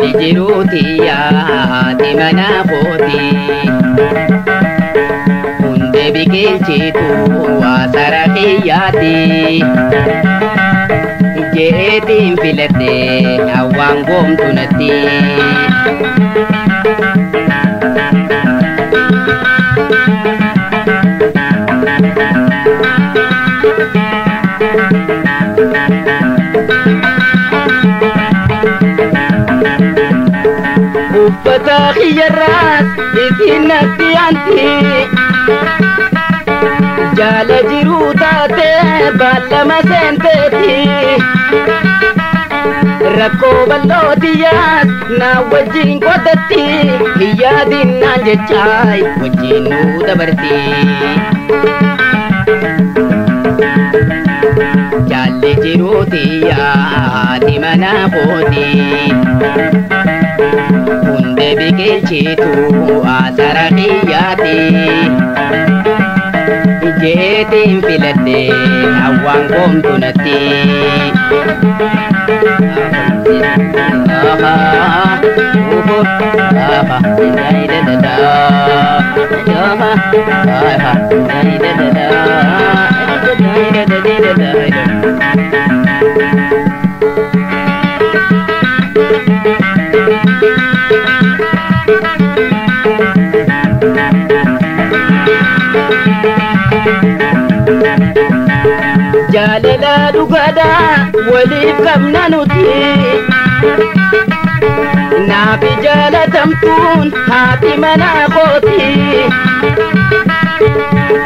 Jaalli jiruuti yaati mana kooti. Hundee biqilchitu asara kiyyaati. Jeetiin filadhe hawwaan goomtu natti. Uffata kiyyarraas isin natti aanti. Jaala jiruu taate baallama seenteeti. Rakkoo bal'ootiyyaas na wajjin qoodatti. Hiyyaadinnaan jechaay wajjin nuu dabarti. Jaalli jiruutiyyaa haati mana kooti. Hundee biqilchitu asara kiyyaati. Jeetiin filadhe hawwaan goomtu natti. Jaalala dhugaadhaa waliif qabna nuti. Naafi jaalatamtuun haati mana kooti.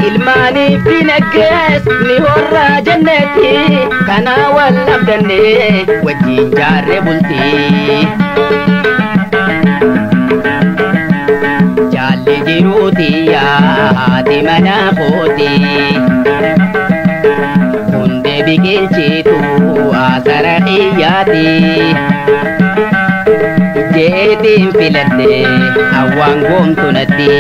Ilmaaniif dinagdees ni horraa jenneeti. Kana wal abdannee wajjin jaarre bulti. Jaalli jiruuti haati mana kooti. Hundee biqilchitu asara kiyyaati. Jeetiin filadhe hawwaan goomtu natti.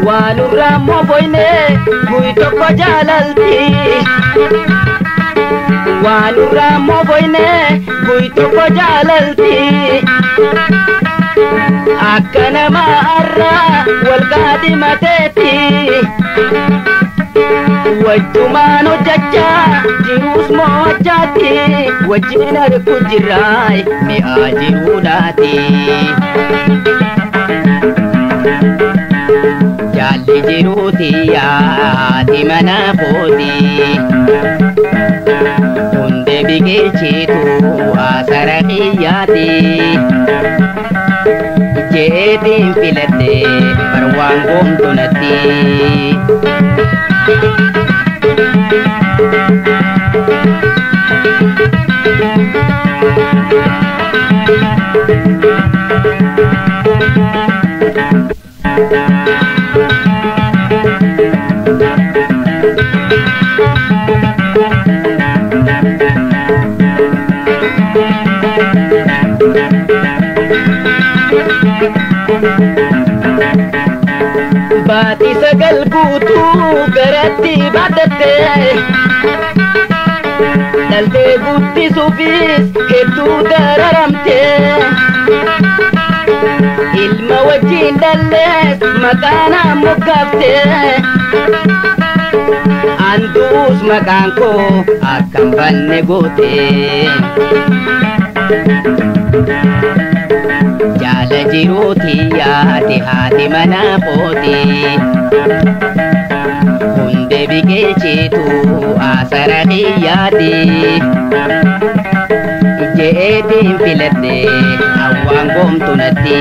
Waanurraa mooboyne guy tokko jaalalti. Waanurraa mooboyne guy tokko jaalalti. Akka nama har'aa wal qaadimateeti. Wajjumaan hojjechaa jiruus mo'achaati. Wajjin harku jirraay mi'aa jiruudhaati. Jaalli jiruuti haati mana kooti. Hundee biqilchitu asara kiyyaati. Jeetiin filadhe barwaan goomtu natti. Baatii sagal guutuu garatti baadhatte. Dhaltee guddisuufis hedduu dararamte. Ilma wajjin dhallees maqaa moggaafte. Anduus maqaan koo akka hin banne goote. Jaala jiruuti yaate haati mana kooti. Hundee biqilchitu asara kiyyaati. Jeetiin filadhe hawwaan goomtu natti.